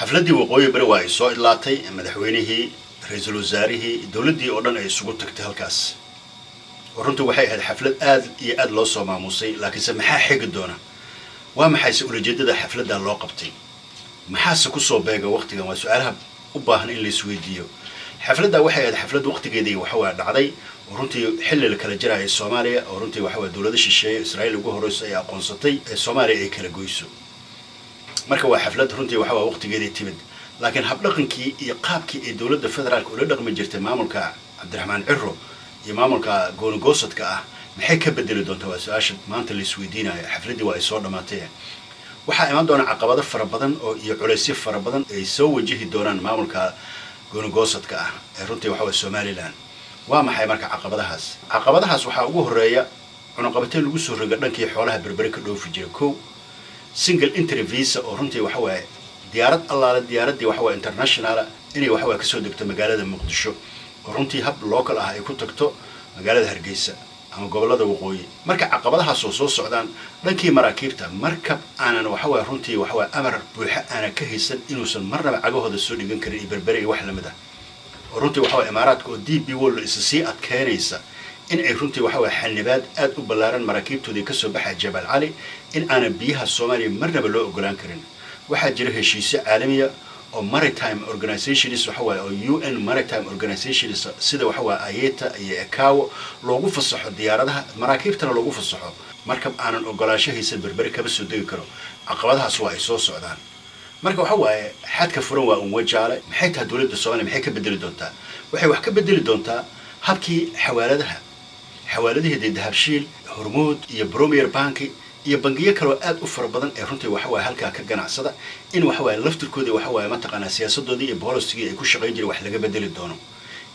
Xafladdii Waqooyi Bari waa ay soo idlaatay. Madaxweynihii, ra-iisul wasaarihii, dowladdii oo dhan ay isugu tagtay halkaas. Runtii waxay ahayd xaflad aad iyo aad loo soo maamuusay, laakiinse maxaa xigi doona? Waa maxayse ulajeedada xafladda loo qabtay? Maxaase kusoo beega waqtigan? Waa su-aalaha u baahan in la isweydiiyo. Xafladda waxay ahayd xaflad waqtigeedii waxawaa dhacday, oo runtii xilli la kala jaraya Soomaaliya, oo runtii waxawaa dowlado shisheeye, Israa'iil ugu horeyso, ay aqoonsatay ee Soomaaliya ay kala goyso. Marka waa xaflad runtii waxawaa waqtigeedii timid, laakiin habdhaqankii iyo qaabkii ay dowladda federaalka ula dhaqmi jirtay maamulka Cabdiraxmaan Ciro iyo maamulka goonigoosadka ah maxay ka bedeli doontaa? Waa su-aasha maanta la isweydiinayo. Xafladdii waa ay soo dhammaatay. Waxaa imaan doona caqabado fara badan oo iyo culaysyo fara badan ay soo wajihi doonaan maamulka goonigoosadka ah ee runtii waxa waye Somaliland. Waa maxay marka caqabadahaas? Caqabadahaas waxaa ugu horeeya cunaqabateyn lagu soo roga dhankii xoolaha Berbere ka dhoofi jiray. Kow, single entry visa, oo runtii waxa waaye diyaarad allaale diyaaraddii waxa waye international inay waxa waye kasoo degto magaalada Muqdisho, oo runtii hab local ah ay ku tagto magaalada Hargeysa ama gobollada waqooyi. Marka caqabadahaas oo soo socdaan dhankii maraakiibta, markab aanan waxawaaye runtii waxawaaye amar buuxa aanan ka haysan inuusan marnaba cagahooda soo dhigan karin iyo Berbere iyo wax lamid ah, oo runtii waxawaaye Imaaraadka oo DP World isa sii adkeynaysa in ay runtii waxawaaye xanibaad aad u ballaaran maraakiibtoodii kasoo baxaya Jabal Cali, in aanan biyaha Soomaaliya marnaba loo ogolaan karin. Waxaa jira heshiisyo caalamiya oo maritime organizations waxa waaye, oo UN maritime organizations, sida waxa waaye IATA iyo ICAO, loogu fasaxo diyaaradaha, maraakiibtana loogu fasaxo. Markab aanan ogolaansho haysan Berbere kama soo degi karo. Caqabadahaas waa ay soo socdaan. Marka waxa waaye xadka furan waa un Wajaale. Maxay tahay dowladda Soomaaliya? Maxay ka bedeli doontaa? Waxay wax ka bedeli doontaa habkii xawaaladaha. Xawaaladihii dee Dahabshiil, Hormuud iyo Premier Banki iyo bangiyo kaloo aad u fara badan ee runtii waxawaaye halkaa ka ganacsada, in waxawaaye laftirkoodii waxawaaye mataqaanaa siyaasadoodii iyo policygii ay ku shaqayn jireen wax laga bedeli doono,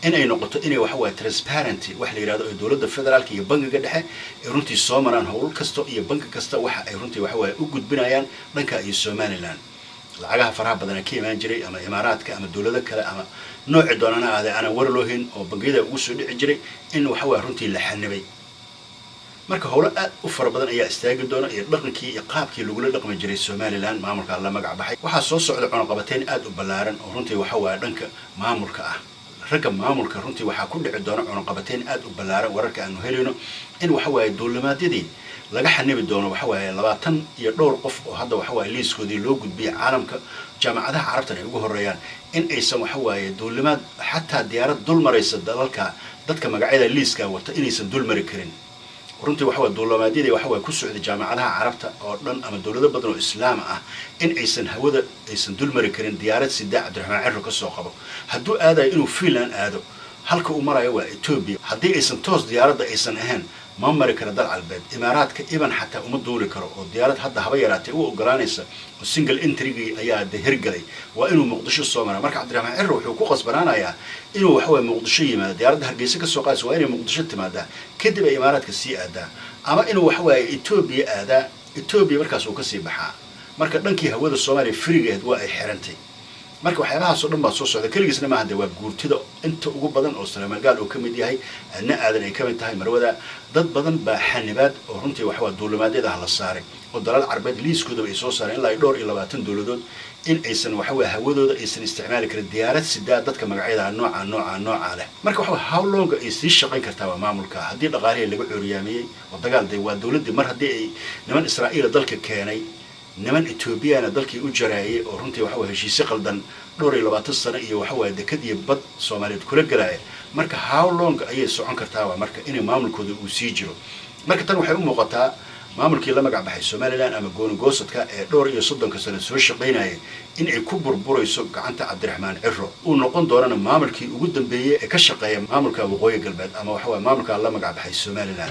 in ay noqoto inay waxawaaye transparency wax la yidhahdo ee dowladda federaalka iyo bangiga dhexe ay runtii soo maraan howl kasta iyo bangi kasta waxa ay runtii waxawaaye u gudbinayaan dhanka iyo Somaliland. Lacagaha faraha badan ee ka imaan jiray ama Imaaraadka ama dowlado kale ama nooci doonana ahaadee aanan war loo hayn oo bangiyada ugu soo dhici jiray, in waxawaaye runtii la xanibay. Marka howlo aad u fara badan ayaa istaagi doona iyo dhaqankii iyo qaabkii lagula dhaqmi jiray Somaliland, maamulka la magac baxay. Waxaa soo socda cunaqabateyn aad u ballaaran oo runtii waxa waaye dhanka maamulka ah. Ragga maamulka runtii waxaa ku dhici doona cunaqabateyn aad u ballaaran. Wararka aanu helayno in waxa waaye duulimaadyadii laga xanibi doono, waxa waaye 20 iyo dhowr qof oo hadda waxa waaye liiskoodii loo gudbiyay caalamka, jaamacadaha Carabtan ay ugu horeeyaan, in aysan waxa waaye duulimaad xataa diyaarad dul maraysa dalalka dadka magacyada liiska wata inaysan dul mari karin. Runtii waxa waye duulimaadyadii waxa waye ku socday jaamacadaha Carabta oo dhan ama dowlado badan oo Islaam ah in aysan hawada aysan dul mari karin diyaarad sidaa Cabdiraxmaan Ciro kasoo qabo. Hadduu aadayo inuu Finland aado, halka uu marayo waa Etoobiya. Haddii aysan toos diyaaradda aysan ahayn, ma mari karo dal Calbeed, Imaaraadka iban xataa uma duuli karo, oo diyaarad hadda haba yaraatee u ogolaanaysa oo single entrygii ayaa de hirgalay. Waa inuu Muqdisho soo mara. Marka Cabdiraxmaan Ciro wuxuu ku qasbanaanayaa inuu waxaweye Muqdisho yimaado. Diyaaradda Hargeysa kasoo qaadaysa waa inay Muqdisho timaadaa, kadib ay Imaaraadka sii aadaa, ama inuu waxawaaye Etoobiya aadaa, Etoobiya markaas uu kasii baxaa. Marka dhankii hawada Soomaaliya freegeed waa ay xirantay. Marka waxyaabahaas oo dhan baa soo socda. Keligiisna maaha de, waa guurtida inta ugu badan oo Salamaangaal uu ka mid yahay, Adna Aadan ay ka mid tahay marwada. Dad badan baa xanibaad oo runtii waxawaa duulimaadyada ah la saaray, oo dalal Carbeed liiskoodaba ay soo saareen ilaa dhowr iyo 20 dowladood in aysan waxaweye hawadooda aysan isticmaali karin diyaarad sidaa dadka magacyada nooca nooca nooca leh. Marka waxa how long ay sii shaqayn kartaa waa maamulka haddii dhaqaalihii laga cuuriyaamiyey oo dagaal de waa dowladdii mar haddii ay niman Israa'iila dalka keenay, niman Etoobiyana dalkii u jaraayay, oo runtii waxa waye heshiisyo qaldan dhowr iyo 20 sano iyo waxa waye dekad iyo bad Soomaaliyeed kula gelaya. Marka how long ayay socon kartaa waa marka inay maamulkooda uu sii jiro? Marka tan waxay u muuqataa maamulkii la magac baxay Somaliland ama gooni goosadka ee dhowr iyo 30ka sano soo shaqaynayay in ay ku burburayso gacanta Cabdiraxmaan Ciro, uu noqon doonana maamulkii ugu dambeeyey ee ka shaqeeya maamulka Waqooyi Galbeed ama waxa waye maamulka la magac baxay Somaliland.